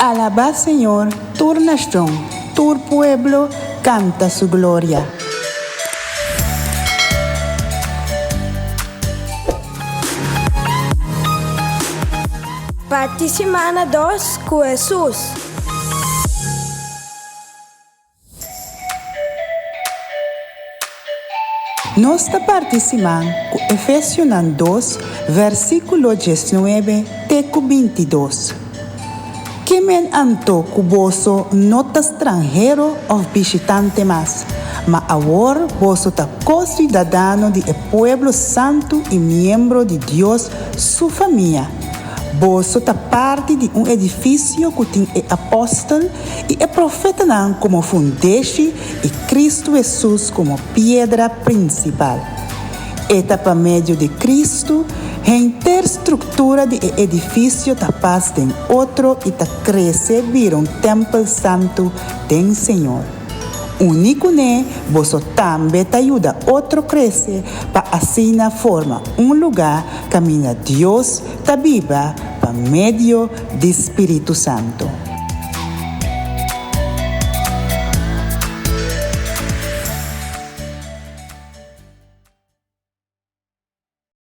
Alabá Señor, tur nashon, tur pueblo, kanta su gloria. Parti simana dos ku Hesus. Nos ta parti siman ku Efesionan dos, versíkulo diesnuebe te ku bintidos. Ke men anto ku boso no ta stranhero òf bishitante mas, ma awor boso ta ko-siudadano di e pueblo santu i miembro di Dios su famia. Boso ta parti di un edifisio ku tin e apòstel i e profetanan komo fundeshi i Kristu Hesus komo piedra prinsipal. E ta pa medio di Kristu henter struktura di e edifisio ta pas den otro i ta krese bira un tèmpel santu den Señor. Uní kuné, boso tambe ta yuda otro krese pa asina forma un lugá kaminda Dios ta biba pa medio di spiritu santu.